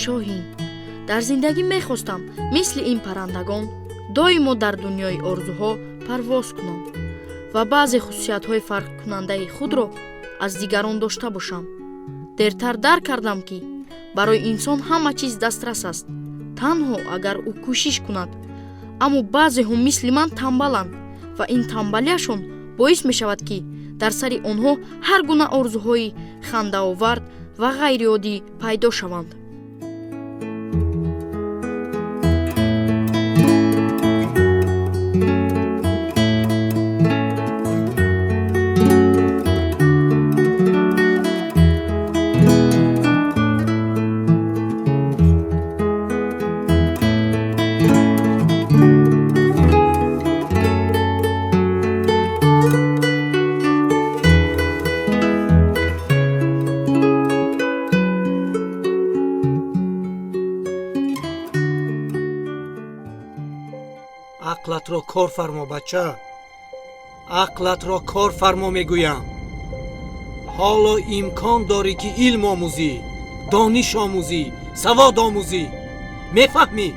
Шоҳин. Дар зиндагӣ мехостам мисли ин паррандагон доимо дар дунёи орзуҳо парвоз кунам ва баъзе хусусиятҳои фарқкунандаи худро аз дигарон дошта бошам. Дертар дарк кардам, ки барои инсон ҳама чиз дастрас аст, танҳо агар ӯ кӯшиш кунад. Аммо баъзеҳо мисли ман тамбаланд ва ин тамбалиашон боис мешавад, ки дар сари онҳо ҳар гуна орзуҳои хандаовард ва ғайриоддӣ пайдо шаванд. Ақлатро кор фармо, бача, ақлатро кор фармо, мегӯям. Ҳоло имкон дорӣ, ки илм омӯзӣ, дониш омӯзӣ, савод омӯзӣ. Мефаҳмӣ?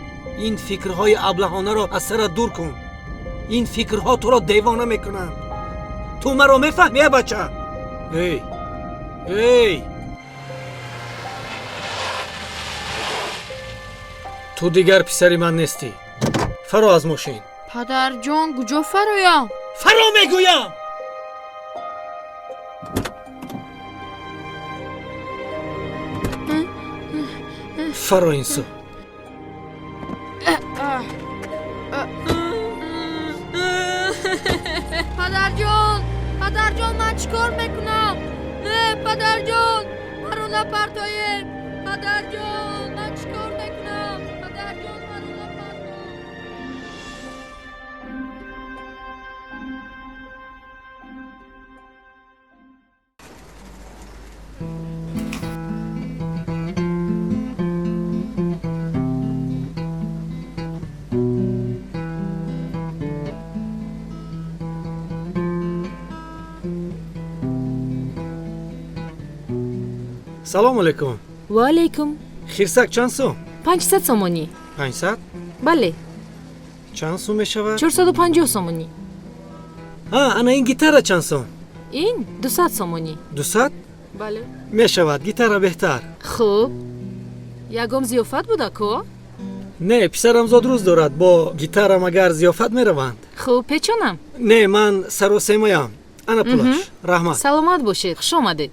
Ин фикрҳои аблаҳонаро аз сарат дур кун. Ин фикрҳо туро девона мекунанд. Ту маро мефаҳмӣ, э бача? Эй, эй, ту дигар писари ман нестӣ. Фаро аз мошин. Падарҷон, куҷо фароям? Фаро, мегӯям. Фаро ин сӯ. Падарҷон, падарҷон, ман чӣ кор мекунам? Не, падарҷон, маро напартоед. Падарҷон, ман чӣ кор мекунам? Падарҷон, маро напартоед. Салому алайкум. Ва алайкум. Хирсак чанд сум? 500 сомонӣ. 500? Бале. Чанд сум мешавад? 450 сомонӣ. Ҳа, ана ин гитара чанд сум? Ин 200 сомонӣ. 200? Бале. Мешавад, гитара беҳтар. Хуб, ягон зиёфат буда ко? Не, писарам зодрӯз дорад. Бо гитара магар зиёфат мераванд? Хуб, печонам? Не, ман саросемаям. Ана пулаш, раҳмат. Саломат бошед, хуш омадед.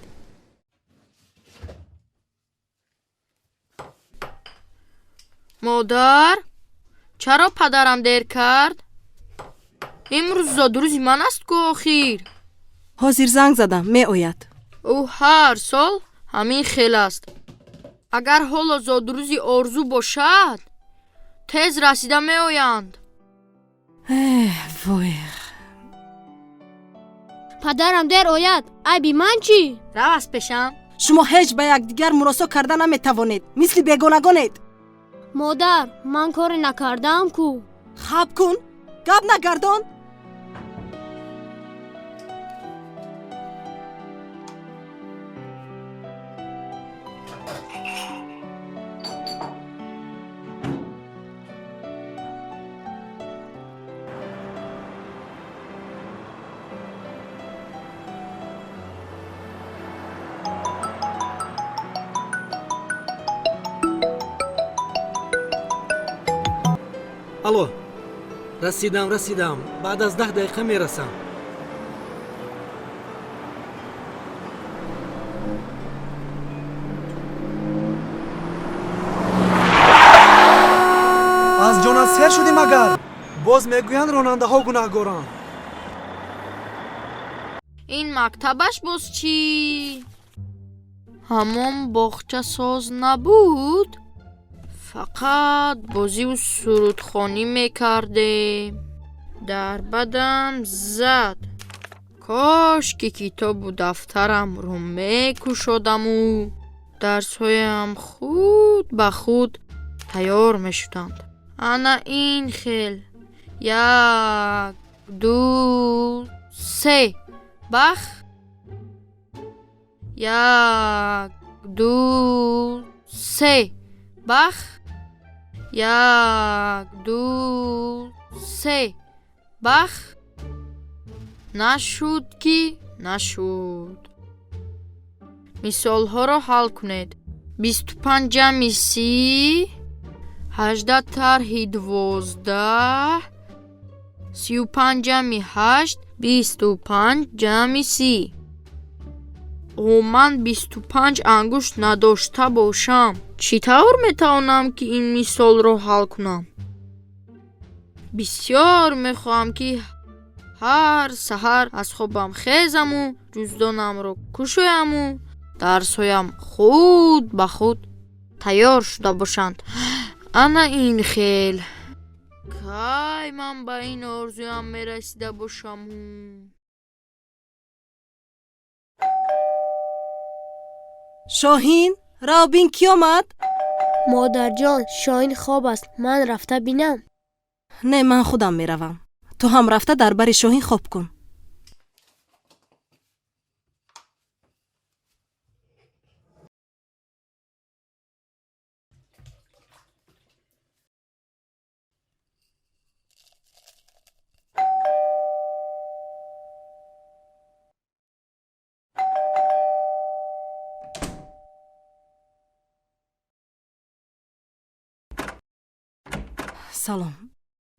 Модар, чаро падарам дер кард? Имрӯз зодрӯзи ман аст ку охир. Ҳозир занг задам, меояд. Ӯ ҳар сол ҳамин хел аст. Агар ҳоло зодрӯзи Орзу бошад, тез расида меоянд. Эҳ, вой. Падарам дер ояд, айби ман чӣ? Рав аз пешам. Шумо ҳеҷ ба якдигар муросо карда наметавонед, мисли бегонагонед. Модар, ман коре накардаам ку. Хаб кун, гап нагардон. Алло, расидам, расидам, баъд аз 10 дақиқа мерасам. Аз ҷонат сер шудӣ магар? Боз мегӯянд, ронандаҳо гунаҳгоранд. Ин мактабаш боз чӣ? Ҳамон боғчасоз набуд? Фақат бозиву сурудхонӣ мекардем. Дар бадам зад. Кош ки китобу дафтарамро мекушодаму дарсҳоям худ ба худ тайёр мешуданд. Ана ин хел: як, ду, се, бах, як, ду, се, Бах, як, ду, се, бах. Нашуд ки нашуд. Мисолҳоро ҳал кунед. 25 ҷамъи 30, 18 тарҳи 12, 35 ҷамъи 8, 25 ҷамъи 30. О, ман 25 ангушт надошта бошам, чӣ тавр метавонам, ки ин мисолро ҳал кунам? Бисёр мехоҳам, ки ҳар саҳар аз хобам хезаму ҷуздонамро кушояму дарсҳоям худ ба худ тайёр шуда бошанд. Ана ин хел. Кай ман ба ин орзуям мерасида бошаму? Шоҳин, рав бин, кӣ омад? Модарҷон, Шоҳин хоб аст, ман рафта бинам. Не, ман худам меравам. Ту ҳам рафта дар бари Шоҳин хоб кун. Салом.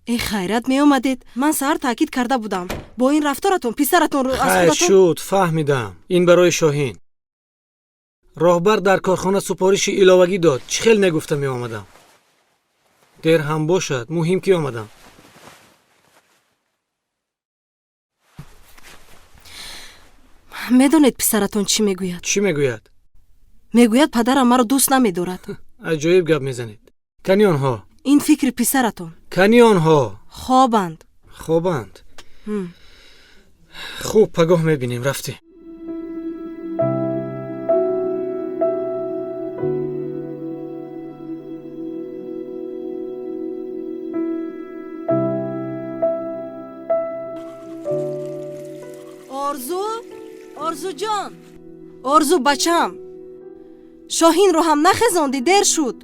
Э, хайрат, меомадед. Ман саҳар таъкид карда будам. Бо ин рафторатон писаратонро аз Хайр худатон шуд, фаҳмидам. Ин барои Шоҳин. Роҳбар дар корхона супориши иловагӣ дод. Чӣ хел негуфта меомадам? Дер ҳам бошад, муҳим ки омадам. Медонед, писаратон чӣ мегӯяд? Чӣ мегӯяд? Мегӯяд, падарам маро дӯст намедорад. Аҷоиб гап мезанед. Кани онҳо? Ин фикри писаратон. Кани онҳо? Хобанд. Хобанд. Хуб, пагоҳ мебинем. Рафтем. Орзу, Орзуҷон, Орзу бачам, Шоҳинро ҳам нахезондӣ, дер шуд.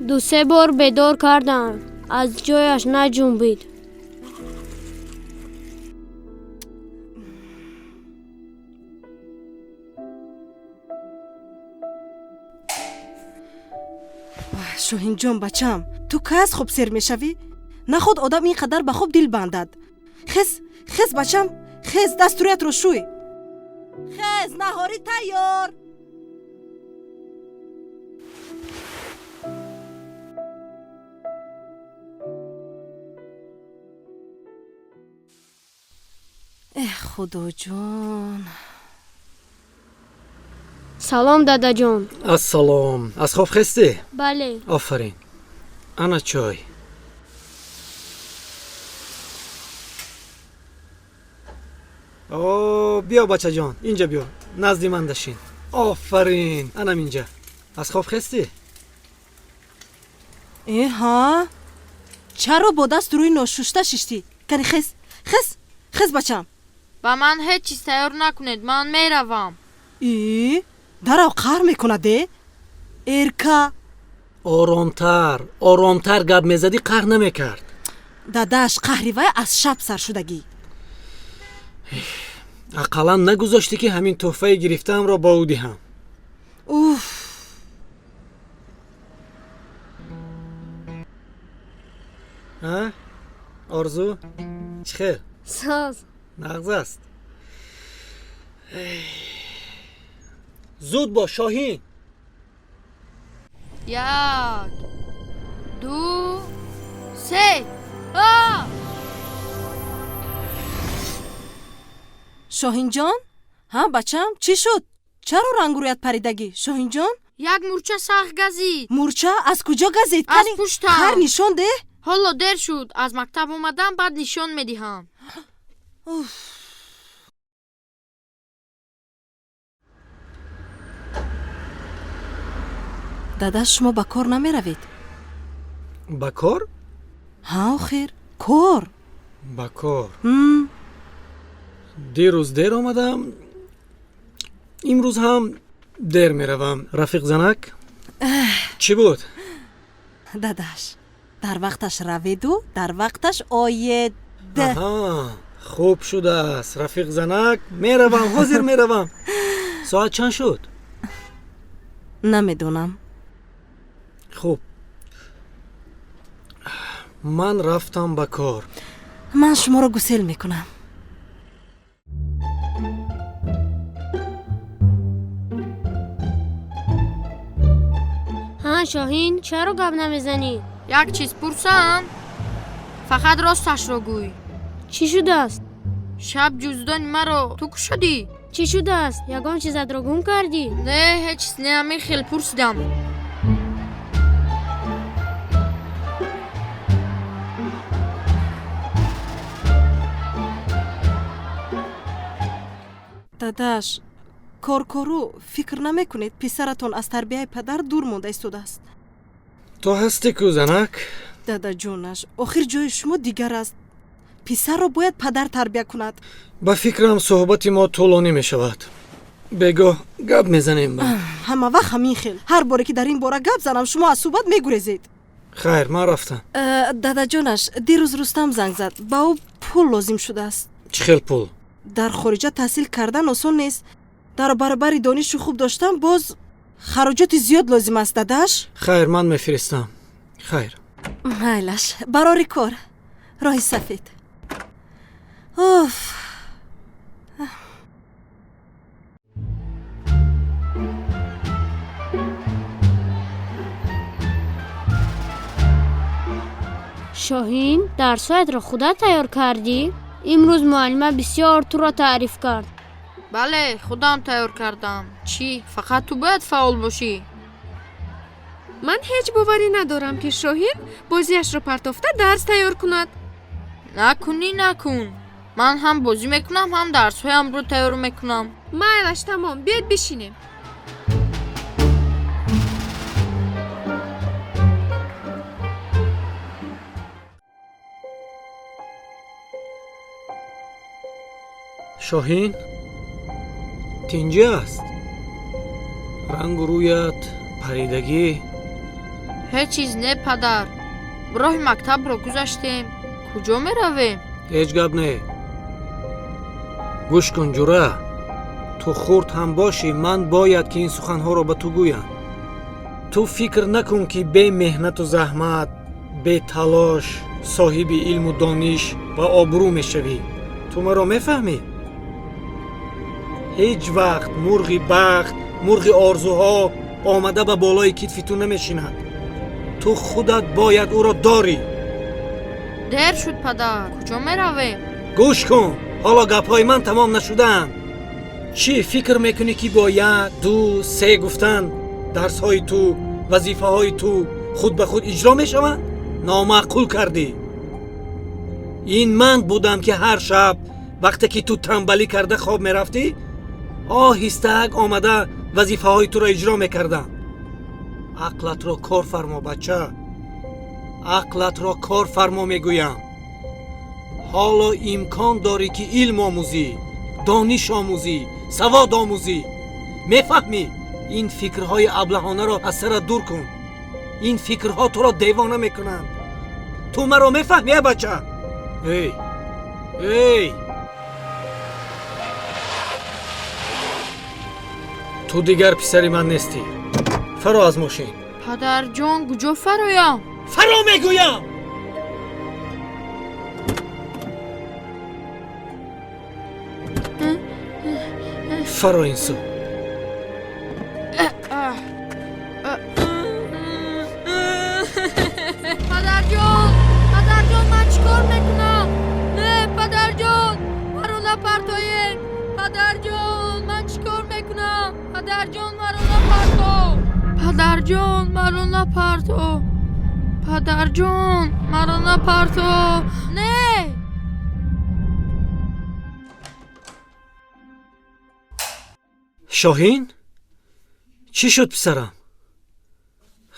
Ду-се бор бедор кардам, аз ҷояш наҷунбид. Шоҳинҷон бачам, ту кай аз хоб сер мешавӣ? Наход одам ин қадар ба хоб дил бандад. Хез, хез, бачам, хез, дасту рӯятро шӯй. Хез, наҳорӣ тайёр. Эҳ, Худоҷон. Салом, дадаҷон. Ассалом. Аз хоб хестӣ? Бале. Офарин. Ана чой. О, биё, бачаҷон, инҷа биё, назди ман дашин. Офарин, анам инҷа. Аз хоб хестӣ? Э, ҳа, чаро бо дасту рӯи ношушта шиштӣ? Кани, хез, хез, хез, бачам. Ба ман ҳеҷ чиз тайёр накунед, ман меравам. И, дарав, қаҳр мекунад е эрка. Оромтар, оромтар гап мезадӣ, қаҳр намекард. Дадаш, қаҳри вай аз шаб сар шудагӣ. Ақаллан нагузоштӣ, ки ҳамин тӯҳфаи гирифтаамро ба ӯ диҳам. Уф. А, Орзу, чӣ хел? Соз. Нағз аст. Зуд бош, Шоҳин. Як, ду, се, а! Шоҳинҷон, ҳа, бачам, чӣ шуд? Чаро рангу рӯят паридагӣ, Шоҳинҷон? Як мурча сахт газид. Мурча аз куҷо газид? Аз пуштам. Хар, нишон деҳ. Ҳоло дер шуд, аз мактаб омадам, баъд нишон медиҳам. Уф. Дадаш, шумо ба кор намеравед? Ба кор? Ҳа, охир кор. Ба кор. Дирӯз дер омадам, имрӯз ҳам дер меравам. Рафиқ занак, чӣ Чӣ буд? Дадаш, дар вақташ раведу дар вақташ оед. Аҳа, хуб шудааст, рафиқ занак. Меравам, ҳозир меравам. Соат чанд шуд? Намедонам. Хуб, ман рафтам ба кор. Ман шуморо гусел мекунам. Ҳа, Шоҳин, чаро гап намезанӣ? Як чиз пурсам, фақат росташро гӯй. Чӣ шудааст? Шаб ҷуздони маро ту кушодӣ? Чӣ шудааст? Ягон чизатро гум кардӣ? Не, ҳеҷ чиз не, ҳамин хел пурсидам. Дадаш, коркору фикр намекунед, писаратон аз тарбияи падар дур монда истодааст. Ту ҳастӣ ку, занак. Дадаҷонаш, охир ҷои шумо дигар аст. Писарро бояд падар тарбия кунад. Ба фикрам, суҳбати мо тӯлонӣ мешавад. Бегоҳ гап мезанем ба. Ҳама вақт ҳамин хел. Ҳар боре ки дар ин бора гап занам, шумо аз суҳбат мегурезед. Хайр, ман рафтам. Дадаҷонаш, дирӯз Рустам занг зад. Ба ӯ пул лозим шудааст. Чӣ хел пул? Дар хориҷа таҳсил кардан осон нест. Дар баробари донишу хуб доштан боз хароҷоти зиёд лозим аст, дадаш. Хайр, ман мефиристам. Хайр. Майлаш, барори кор, роҳи сафед. Уф. Шоҳин, дарсҳоятро худат тайёр кардӣ? Имрӯз муаллима бисёр туро таъриф кард. Бале, худам тайёр кардам. Чӣ, фақат ту бояд фаъол бошӣ. Ман ҳеҷ боварӣ надорам, ки Шоҳин бозиашро партофта дарс тайёр кунад. Накунӣ, накун. Ман ҳам бозӣ мекунам, ҳам дарсҳоямро тайёр мекунам. Майлаш, тамом, биёед бишинем. Шоҳин, тинҷӣ аст? Рангу рӯят паридагӣ. Ҳеҷ чиз не, падар. Роҳи мактабро гузаштем. Куҷо меравем? Ҳеҷ гап не. Гӯш кун, ҷура. Ту хурд ҳам бошӣ, ман бояд ки ин суханҳоро ба ту гӯям. Ту фикр накун, ки бе меҳнату заҳмат, бе талош соҳиби илму дониш ва обрӯ мешавӣ. Ту маро мефаҳмӣ? Ҳеҷ вақт мурғи бахт, мурғи орзуҳо омада ба болои китфи ту намешинад. Ту худат бояд ӯро дорӣ. Дер шуд, падар. Куҷо меравем? Гӯш кун, ҳоло гапҳои ман тамом нашудаанд. Чӣ фикр мекунӣ, ки бо як, ду, се гуфтан дарсҳои ту, вазифаҳои ту худ ба худ иҷро мешаванд? Номаъқул кардӣ. Ин ман будам, ки ҳар шаб вақте ки ту танбалӣ карда хоб мерафтӣ, оҳистаак омада вазифаҳои туро иҷро мекардам. Ақлатро кор фармо, бача. Ақлатро кор фармо, мегӯям. Ҳоло имкон дорӣ, ки илм омӯзӣ, дониш омӯзӣ, савод омӯзӣ. Мефаҳмӣ? Ин фикрҳои аблаҳонаро аз сарат дур кун. Ин фикрҳо туро девона мекунанд. Ту маро мефаҳмӣ, э бача? Эй, эй, ту дигар писари ман нестӣ. Фаро аз мошин. Падарҷон, куҷо фароям? Фаро, мегӯям. Фаро ин сӯ. Падарҷон, падарҷон, ман чӣ кор мекунам? Не, падарҷон, маро напартоед. Падарҷон, ман чӣ кор мекунам? Падарҷон, маро напарто. Падарҷон, маро напарто. Падарҷон, маро напарто. Не. Шоҳин, чӣ шуд, писарам?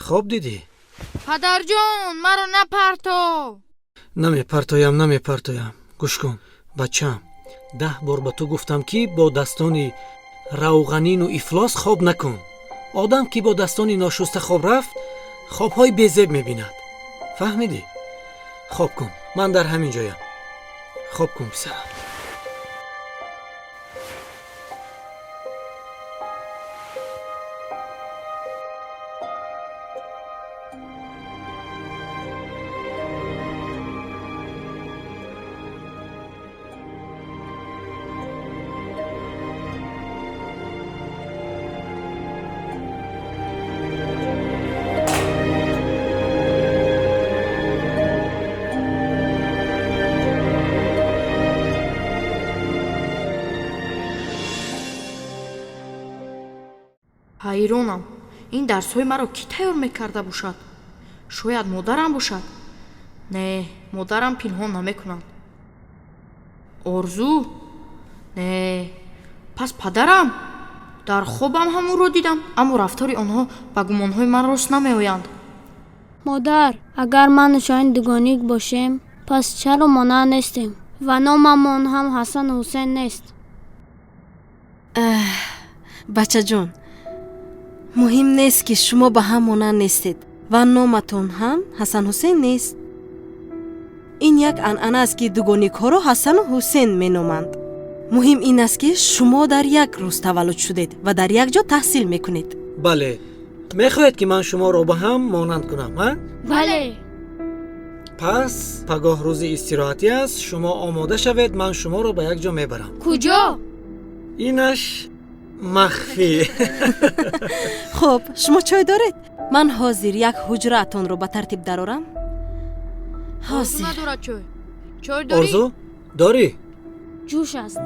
Хоб дидӣ? Падарҷон, маро напарто. Намепартоям, намепартоям. Гӯш кун, бачам, 10 бор ба ту гуфтам, ки бо дастони равғанину ифлос хоб накун. Одам ки бо дастони ношуста хоб рафт, Хобҳои безеб мебинад. Фаҳмидӣ? Хоб кун, ман дар ҳамин ҷоям. Хоб кун, писарам. Ҳайронам, ин дарсҳои маро кӣ тайёр мекарда бошад? Шояд модарам бошад. Не, модарам пинҳон намекунад. Орзу? Не, пас падарам. Дар хобам ҳам ӯро дидам, аммо рафтори онҳо ба гумонҳои ман рост намеоянд. Модар, агар ману Шоҳин дугоник бошем, пас чаро монанд нестем ва номамон ҳам Ҳасану Ҳусен нест? Бачаҷон, муҳим нест, ки шумо ба ҳам монанд нестед ва номатон ҳам Ҳасан Ҳусен нест. Ин як анъана аст, ки дугоникҳоро Ҳасану Ҳусен меноманд. Муҳим ин аст, ки шумо дар як рӯз таваллуд шудед ва дар як ҷо таҳсил мекунед. Бале, мехоҳед, ки ман шуморо ба ҳам монанд кунам, а? Бале. Пас пагоҳ рӯзи истироҳатӣ аст, шумо омода шавед, ман шуморо ба як ҷо мебарам. Куҷо? Инаш махфӣ. Хуб, шумо чой доред? Ман ҳозир як ҳуҷраатонро ба тартиб дарорам. Орзу Ҳозир. надорад чой. Чой дорӣ? Орзу, дорӣ? Ҷӯш аст.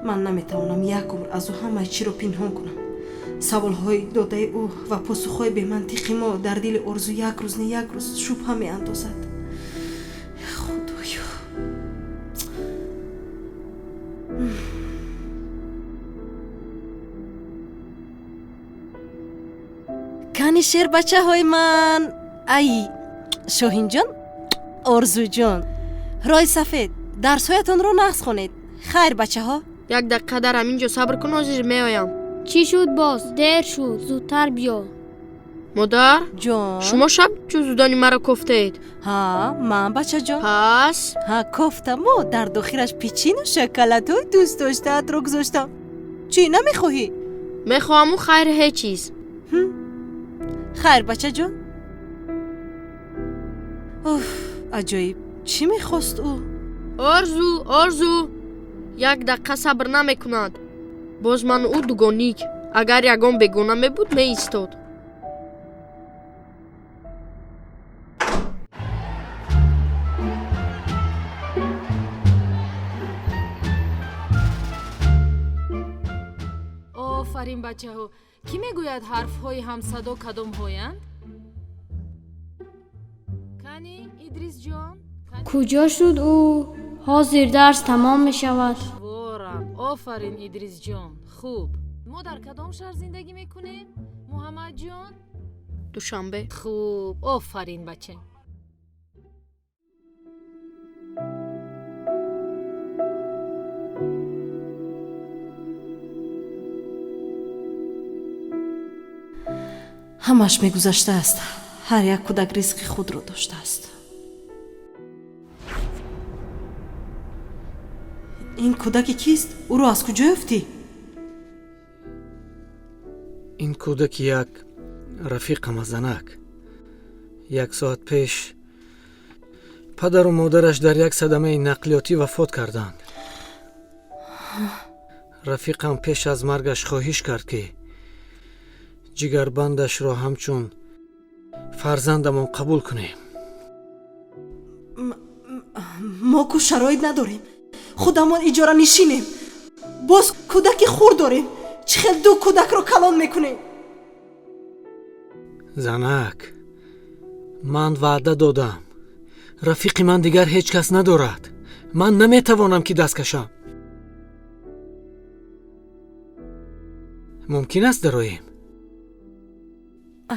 Ман наметавонам як умр аз ӯ ҳамаи чиро пинҳон кунам. Саволҳои додаи ӯ ва посухҳои бемантиқи мо дар дили Орзу як рӯз не як рӯз шубҳа меандозад. Худоё! Кани шербачаҳои ман? Ай, Шоҳинҷон, Орзуҷон, роҳи сафед, дарсҳоятонро нағз хонед. Хайр, бачаҳо. Як дақиқа дар ҳамин ҷо сабр кун, ҳозир меоям. Чӣ шуд боз? Дер шуд, зудтар биё. Модар, Ҷон. шумо шаб ҷузудони маро кофтаед. Ҳа, ман, бачаҷон. Пас? Ҳа, кофтаму дар дохилаш печину шоколадҳои дӯстдоштаатро гузоштам. Чӣ, намехоҳӣ? Мехоҳаму хайр, ҳеҷ чиз. Хайр, бачаҷон. Уф, аҷоиб, чӣ мехост ӯ? Орзу, Орзу, як дақиқа сабр намекунад. Боз ману ӯ дугоник. Агар ягон бегона мебуд, меистод. Офарин, бачаҳо. Кӣ мегӯяд, ҳарфҳои ҳамсадо кадомҳоянд? Кани, Идрисҷон? Куҷо шуд ӯ? Ҳозир дарс тамом мешавад. Ворам. Офарин, Идрисҷон. Хуб, мо дар кадом шаҳр зиндагӣ мекунем, Муҳаммадҷон? Душанбе. Хуб, офарин, бача. Ҳамаш мегузаштааст. Ҳар як кӯдак ризқи худро доштааст. Ин кӯдаки кист? Ӯро аз куҷо ёфтӣ? Ин кӯдаки як рафиқам, занак. Як соат пеш падару модараш дар як садамаи нақлиётӣ вафот карданд. Рафиқам пеш аз маргаш хоҳиш кард, ки ҷигарбандашро ҳамчун фарзандамон қабул кунем. Мо ку шароит надорем, худамон иҷоранишинем, боз кӯдаки хурд дорем. Чӣ хел ду кӯдакро калон мекунем? Занак, ман ваъда додам. Рафиқи ман дигар ҳеҷ кас надорад. Ман наметавонам, ки даст кашам. Мумкин аст дароем?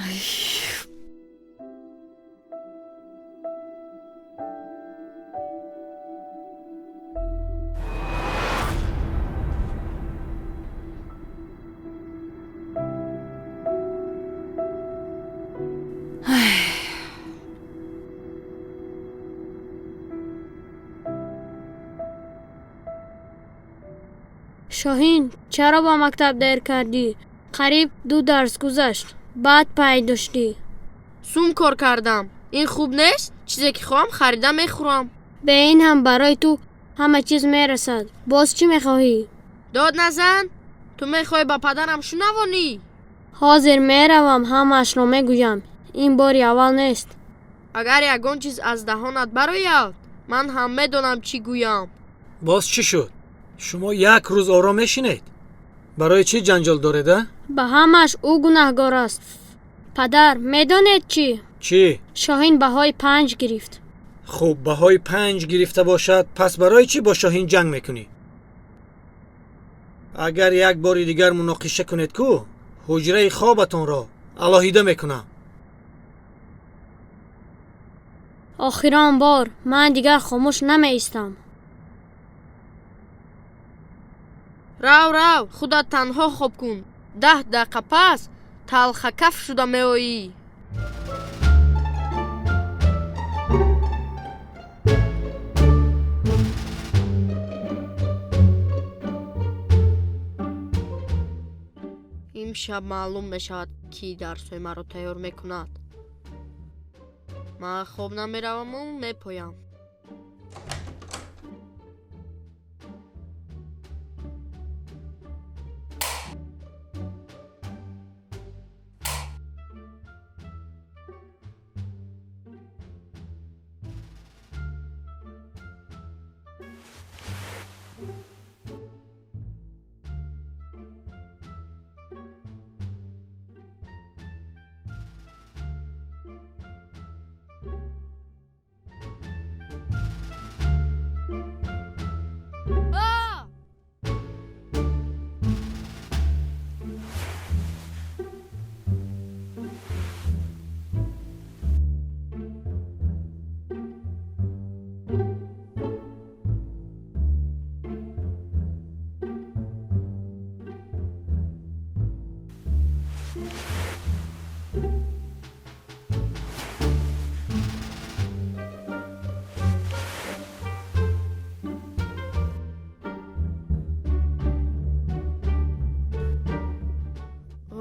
Ай. Шоҳин, чаро ба мактаб дер кардӣ? Қариб 2 дарс гузашт, баъд пайдо шудӣ. Сум кор кардам. Ин хуб нест? Чизе ки хоҳам харида мехӯрам. Бе ин ҳам барои ту ҳама чиз мерасад. Боз чӣ мехоҳӣ? Дод назан. Ту мехоҳӣ ба падарам шунавонӣ? Ҳозир меравам, ҳамаашро мегӯям. Ин бори аввал нест. Агар ягон чиз аз даҳонат барояд, ман ҳам медонам чӣ гӯям. Боз чӣ шуд? Шумо як рӯз ором мешинед? Барои чӣ ҷанҷол доред, а? Ба ҳамааш ӯ гунаҳгор аст. Падар, медонед чӣ? Чӣ? Шоҳин баҳои 5 гирифт. Хуб, баҳои 5 гирифта бошад, пас барои чӣ бо Шоҳин ҷанг мекунӣ? Агар як бори дигар муноқиша кунед ку, ҳуҷраи хобатонро алоҳида мекунам. Охирон бор ман дигар хомӯш намеистам. Рав, рав, худат танҳо хоб кун. 10 дақиқа пас талхакаф шуда меоӣ. Имшаб маълум мешавад, ки дарсҳои маро тайёр мекунад. Ман хоб намераваму мепоям.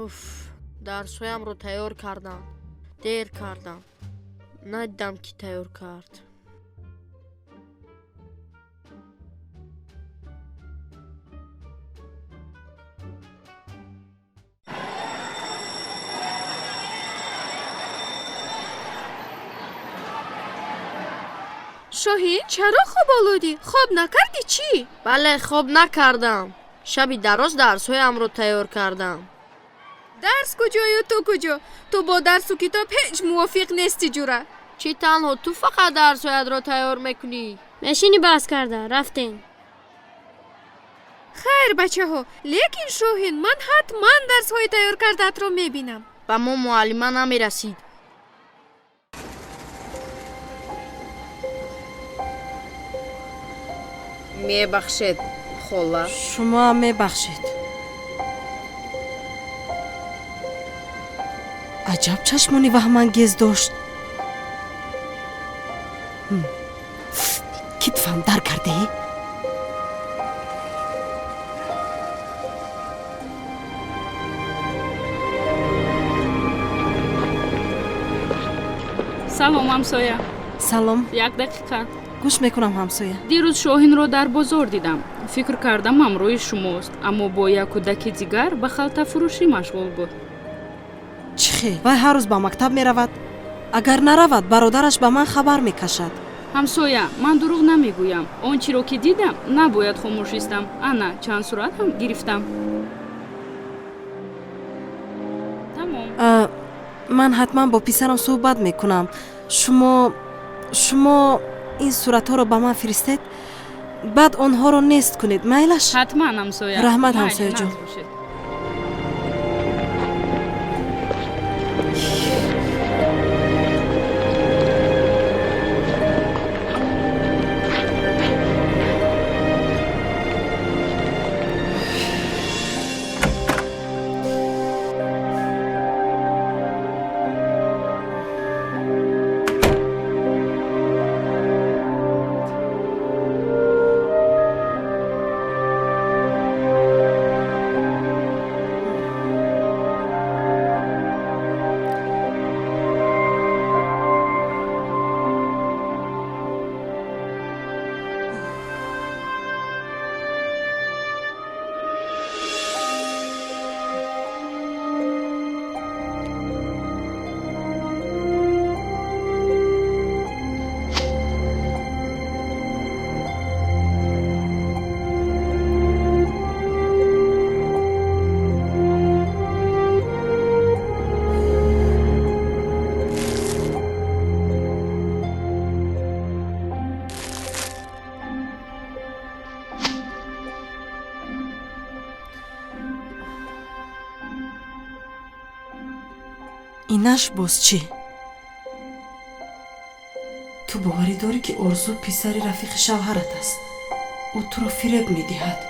Уф, дарсҳоямро тайёр кардам. Дер кардам. Надидам, ки тайёр кард. Шоҳин, чаро хоб олудӣ? Хоб накардӣ чӣ? Бале, хоб накардам. Шаби дароз дарсҳоямро тайёр кардам. Дарс куҷою ту куҷо? Ту бо дарсу китоб ҳеҷ мувофиқ нести, ҷура. Чӣ танҳо ту фақат дарсҳоятро тайёр мекунӣ? Мешини баҳс карда, рафтем. Хайр, бачаҳо, лекин Шоҳин, ман ҳатман дарсҳои тайёр кардаатро мебинам. Ба мо муаллима намерасид. Мебахшед, хола. Шумо мебахшед. Аҷаб чашмони ваҳмангез дошт. Китфам дар кардеӣ? Салом, ҳамсоя. Салом. Як дақиқа. Гӯш мекунам, ҳамсоя. Дирӯз Шоҳинро дар бозор дидам. Фикр кардам ҳамроҳи шумост, аммо бо як кӯдаки дигар ба халтафурӯшӣ машғул буд. Чӣ хел? Вай ҳар рӯз ба мактаб меравад. Агар наравад, бародараш ба ман хабар мекашад. Ҳамсоя, ман дурӯғ намегӯям. Он чиро ки дидам, набояд хомӯш истам. Ана, чанд сурат ҳам гирифтам. Тамом. Ман ҳатман бо писарам суҳбат мекунам. Шумо ин суратҳоро ба ман фиристед, баъд онҳоро нест кунед. Майлаш? Ҳатман, ҳамсоя. Раҳмат, ҳамсояҷон. Инаш боз чӣ? Ту боварӣ дорӣ, ки Орзу писари рафиқи шавҳарат аст? Ӯ туро фиреб медиҳад.